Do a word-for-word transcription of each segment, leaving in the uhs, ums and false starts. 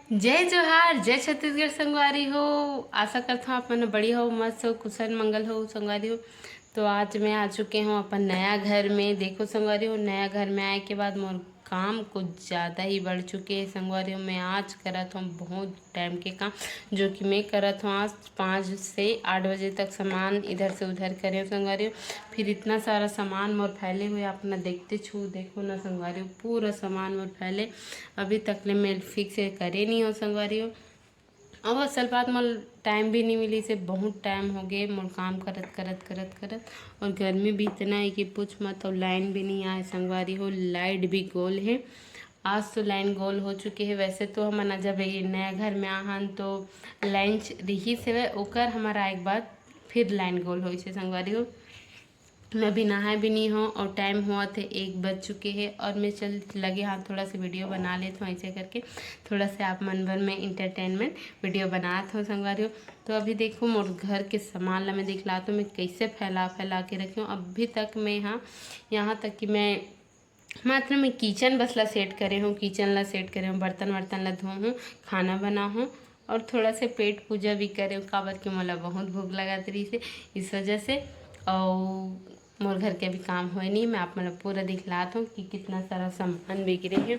जय जोहार, जय छत्तीसगढ़ संगवारी हो। आशा करत हूँ आप मन बढ़िया हो, मस्त हो, कुशल मंगल हो संगवारी हो। तो आज मैं आ चुके हूँ अपन नया घर में। देखो संगवारी हो, नया घर में आए के बाद मोर काम कुछ ज़्यादा ही बढ़ चुके हैं संगवारी हो। मैं आज करत हूँ बहुत टाइम के काम, जो कि मैं करत हूँ आज पाँच से आठ बजे तक सामान इधर से उधर करे हूँ संगवारी हो। फिर इतना सारा सामान मोर फैले हुए आप ना देखते छू, देखो ना संगवारी हो, पूरा सामान मोर फैले। अभी तक ले मैं फिक्स करे नहीं हो संगवारी हो। अब असल बात मोर टाइम भी नहीं मिली से, बहुत टाइम हो गए मोर काम करत करत करत करत। और गर्मी भी इतना है कि पूछ मत। और लाइन भी नहीं आए संगवारी हो, लाइट भी गोल है। आज तो लाइन गोल हो चुके है। वैसे तो हमन जब ये नया घर में आहन तो लाइन रिहिस हवे, ओकर हमारा एक बाद फिर लाइन गोल होइस हे संगवारी हो। मैं अभी नहाए भी नहीं हूँ और टाइम हुआ थे एक बज चुके हैं और मैं चल लगे हाँ थोड़ा सा वीडियो बना लेता हूँ। ऐसे करके थोड़ा सा आप मन बर मैं इंटरटेनमेंट वीडियो बनात हूँ संगवारी हो। तो अभी देखो मोर घर के सामान ला मैं दिखलात हूँ, मैं कैसे फैला फैला के रखी हूँ। अभी तक मैं हाँ यहाँ तक कि मैं मात्र मैं किचन बस ला सेट करे हूँ, किचन ला सेट करे हूँ, बर्तन वर्तन ला धो हूँ, खाना बना हूँ और थोड़ा से पेट पूजा भी करे हूँ, काबर कि मोला बहुत भूख लगत रहिस हे इस वजह से। और मोर घर के अभी काम होए नहीं, मैं आप मन ला पूरा दिखलात हूँ कि कितना सारा सामान बिगड़े हे।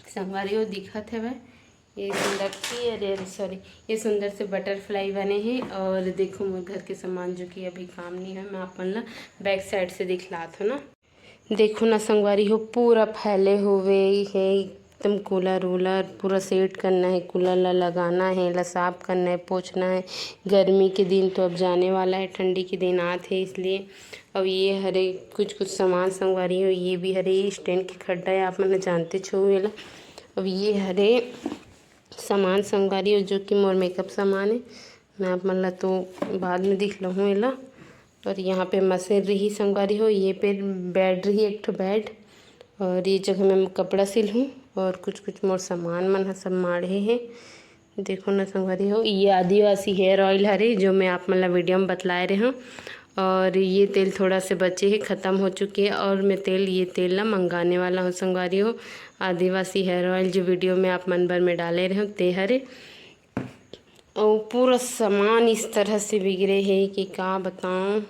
संगवारी हो दिखत हवे ये सुंदर सी, अरे सॉरी, ये सुंदर से बटरफ्लाई बने हे। और देखो मोर घर के सामान जो कि अभी काम नहीं है, मैं आप मन ला बैक साइड से दिखलात हूँ ना। देखो ना संगवारी हो, पूरा फैले हुए हे एकदम। कूलर वूलर पूरा सेट करना है, कूलर ला लगाना है, ला साफ करना है, पोछना है। गर्मी के दिन तो अब जाने वाला है, ठंडी के दिन आत है इसलिए। अब ये हरे कुछ कुछ सामान संगवारी हो, ये भी हरे स्टैंड के खड्डा है, आप मन जानते छो एला। अब ये हरे सामान संगवारी हो जो कि मोर मेकअप सामान है, मैं आप मन ला तो बाद में दिखलाहूँ एला। और यहाँ पे मशीन रही संगवारी हो, ये पे बेड रही, एक ठो बेड, और ये जगह मैं कपड़ा सिल हूँ और कुछ कुछ मोर सामान मन ह सब माढ़े हे। देखो ना संगवारी हो, ये आदिवासी हेयर ऑयल हरे जो मैं आप मन ला वीडियो में बतलाए रहे हूँ। और ये तेल थोड़ा से बचे हे, ख़त्म हो चुके हे और मैं तेल ये तेल ला मंगाने वाला हूँ संगवारी हो। आदिवासी हेयर ऑयल जो वीडियो में आप मन बर में डाले रहे हूँ ते हरे। और पूरा सामान इस तरह से बिगड़े हे कि का बताऊँ,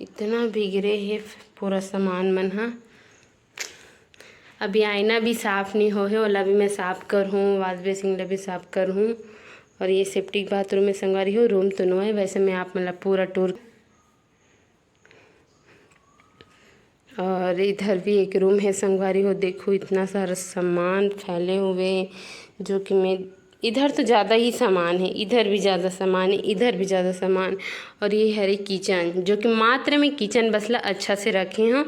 इतना बिगड़े हे पूरा सामान मन ह। अभी आईना भी साफ नहीं हो हे, ओला भी मैं साफ करहूँ, वाश बेसिन ला भी साफ करहूँ। और ये सेप्टिक बाथरूम में संगवारी हो, रूम तो नो है, वैसे मैं आप मन ला पूरा टूर। और इधर भी एक रूम है संगवारी हो, देखो इतना सारा सामान फैले हुए, जो कि मैं इधर तो ज़्यादा ही सामान है, इधर भी ज़्यादा सामान है, इधर भी ज़्यादा सामान। और ये हरे किचन, जो कि मात्र में किचन बस ला अच्छा से रखे हूँ।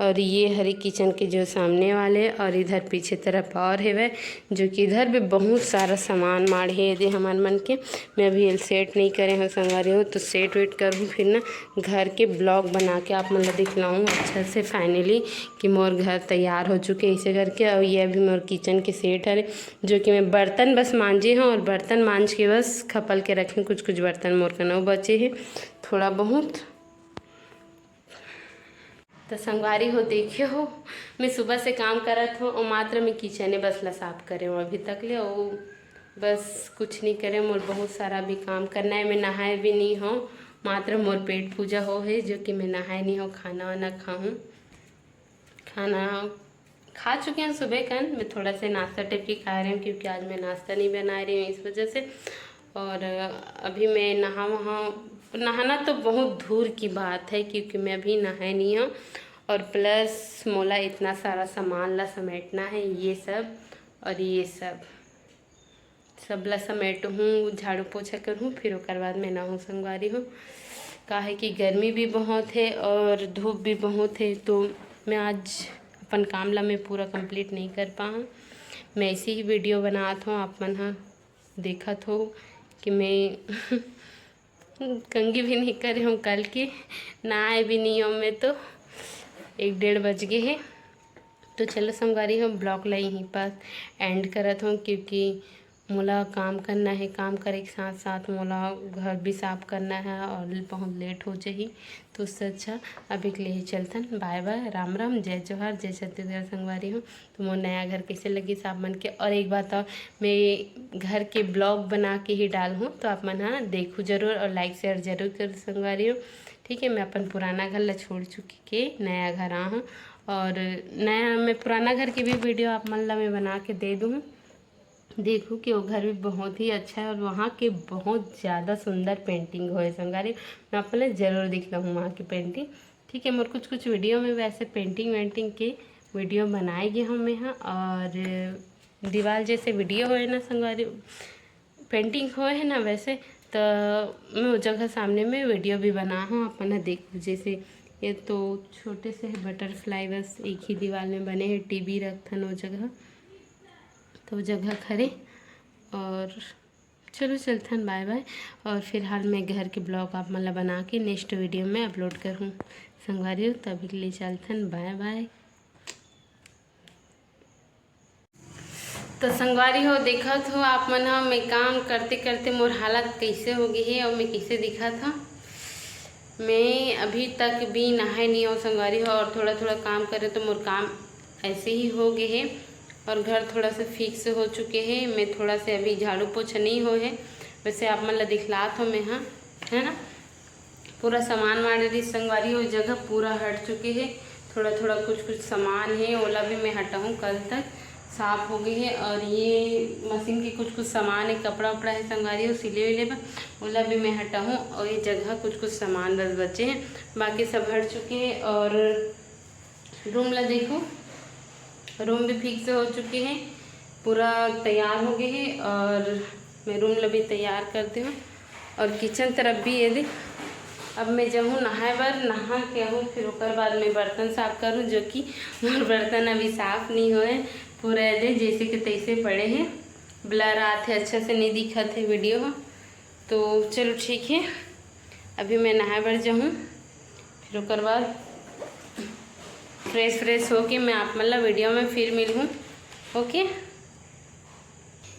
और ये हरे किचन के जो सामने वाले, और इधर पीछे तरफ और हेवय, जो कि इधर भी बहुत सारा सामान माढ़े हे दे हमर मन के। मैं अभी एल सेट नहीं करे हूँ संगवारी हो, तो सेट वेट करूँ फिर ना घर के ब्लॉग बना के आप मन ला दिखलाऊँ अच्छा से फाइनली कि मोर घर तैयार हो चुके ऐसे करके। और ये अभी मोर किचन के सेट हरे, जो कि मैं बर्तन बस मांजे हूँ और बर्तन मांज के बस खपल के रखे, कुछ कुछ बर्तन मोर कना बचे हे थोड़ा बहुत। तो संगवारी हो, देखे हो, मैं सुबह से काम करत हूँ और मात्र मैं किचने बस ला साफ करे हूँ अभी तक ले। और बस कुछ नहीं करे, मोर बहुत सारा भी काम करना है। मैं नहाए भी नहीं हूँ, मात्र मोर पेट पूजा हो है, जो कि मैं नहाए नहीं हूँ, खाना वाना खाऊँ। खाना खा चुके हैं सुबह कन, मैं थोड़ा से नाश्ता टाइप की खा रही हूँ, क्योंकि आज मैं नाश्ता नहीं बना रही हूँ इस वजह से। और अभी मैं नहा वहाँ, नहाना तो बहुत दूर की बात है, क्योंकि मैं अभी नहाए नहीं हूँ। और प्लस मोला इतना सारा सामान ला समेटना है, ये सब और ये सब, सब ला समेटहूँ, झाड़ू पोछा करहूँ, फिर ओकर बाद मैं नहाहूँ संगवारी हो। काहे कि गर्मी भी बहुत है और धूप भी बहुत है, तो मैं आज अपन काम ला मैं पूरा कंप्लीट नहीं कर पाऊँ। मैं ऐसे ही वीडियो बनात हूँ, आप मन ह देखत हो कि मैं कंघी भी नहीं करे हूँ कल के, नहाए भी नहीं हूँ मैं, तो एक डेढ़ बज गए है। तो चलो संगवारी हो, ब्लॉग ला यहीं पर एंड करत हूँ, क्योंकि मोला काम करना है, काम करे के साथ साथ मोला घर भी साफ करना है और बहुत लेट हो जाही। तो उससे अच्छा अभी के लिए ही चलथन। बाय बाय, राम राम, जय जोहार, जय छत्तीसगढ़ संगवारी हो। तो मोर नया घर कैसे लगिस आप मन के, और एक बात और, मैं घर के ब्लॉग बना के ही डालहूँ, तो आप मन हा देखू जरूर और लाइक शेयर जरूर करू संगवारी हो। ठीक है, मैं अपन पुराना घर ला छोड़ चुकी के नया घर आ हूँ, और नया मैं पुराना घर के भी वीडियो आप मन ला मैं बना के दे दूँ। देखो कि वो घर भी बहुत ही अच्छा है और वहाँ के बहुत ज़्यादा सुंदर पेंटिंग होए संगवारी। मैं आप मन ला जरूर दिखलाहूँ वहाँ की पेंटिंग। ठीक है, मोर कुछ कुछ वीडियो में वैसे पेंटिंग वेंटिंग के वीडियो बनाए गे हूँ मैं हा, और दीवार जैसे वीडियो होए ना संगवारी, पेंटिंग होए है ना वैसे, तो मैं वो जगह सामने में वीडियो भी बना हूँ, आप मन ह देखो। जैसे ये तो छोटे से है बटरफ्लाई, बस एक ही दीवार में बने हैं, टीवी रखथन वो जगह, तो वो जगह खरे। और चलो चलथन, बाय बाय। और फिलहाल मैं घर के ब्लॉग आप मन ला बना के नेक्स्ट वीडियो में अपलोड करहूँ संगवारी हो, तभी के लिए चलथन, बाय बाय। तो संगवारी हो, देखत हो आप मन ह, मैं काम करते करते मोर हालत कैसे हो गई है और मैं कैसे दिखत हूँ। मैं अभी तक भी नहाए नहीं हूँ संगवारी हो, और थोड़ा थोड़ा काम करे तो मोर काम ऐसे ही हो गए है, और घर थोड़ा सा फिक्स हो चुके हैं। मैं थोड़ा से अभी झाड़ू पोछा नहीं हो है, वैसे आप मन ला दिखलात हूँ मैं, हाँ, है ना। पूरा सामान माड़े रहिस संगवारी, वो जगह पूरा हट चुके है। थोड़ा थोड़ा कुछ कुछ सामान है, ओला भी मैं हटाहूँ, कल तक साफ हो गई है। और ये मशीन के कुछ कुछ सामान है, कपड़ा उपड़ा है संगवारी, वो सिले उले बा, ओला भी मैं हटाहूँ। और ये जगह कुछ कुछ सामान बस बचे हैं, बाकी सब हट चुके हैं। और रूम ला देखो, रूम भी फिक्स हो चुके हैं, पूरा तैयार हो गए हैं। और मैं रूम ला भी तैयार कर दूँ। और किचन तरफ भी ये दे, अब मैं जाहूँ नहाए बर, नहा के आहूँ, फिर ओकर बाद मैं बर्तन साफ करूँ, जो कि मोर बर्तन अभी साफ नहीं होए, पूरा ये दे जैसे के तैसे पड़े हैं, ब्लर आत है, अच्छा से नहीं दिखत है वीडियो ह। तो चलो ठीक है, अभी मैं नहाए बर जाहूँ, फिर ओकर बाद फ्रेश फ्रेश होके मैं आप मन ला वीडियो में फिर मिलहूँ। ओके,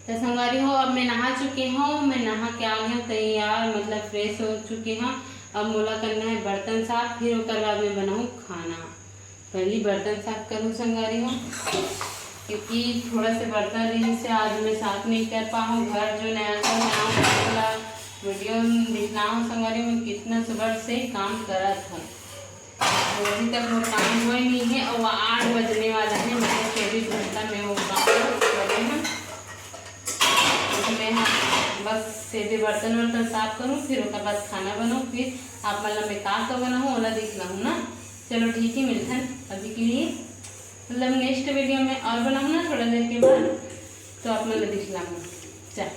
तो संगवारी हो, अब मैं नहा चुके हूँ, मैं नहा के आ गई हूँ तैयार, मतलब फ्रेश हो चुके हूँ। अब मोला करना है बर्तन साफ, फिर ओकर बाद मैं बनाऊँ खाना। पहली बर्तन साफ करूँ संगवारी हो, क्योंकि थोड़ा से बर्तन रहिस हे, आज मैं साफ नहीं कर पाऊँ। घर जो नया घर बनाऊँ, पूरा वीडियो दिखलाऊँ संगवारी हो, मैं कितना सुबह से काम करत हूँ। तो अभी तक वो काम हुआ ही नहीं है और वो आठ बजने वाला है, मतलब चौबीस घंटा में वो काम करे हैं। तो मैं हाँ, बस सीधे बर्तन वर्तन साफ करूँ, फिर ओकर बाद खाना बनाऊँ, फिर आप मन ला मैं का का बनाऊँ, ओला दिखलाऊँ ना। चलो ठीक है, मिलथन अभी के लिए, मतलब नेक्स्ट वीडियो में और बनाऊँ ना थोड़ा देर के बाद, तो आप मन ला दिखलाऊँ। चल।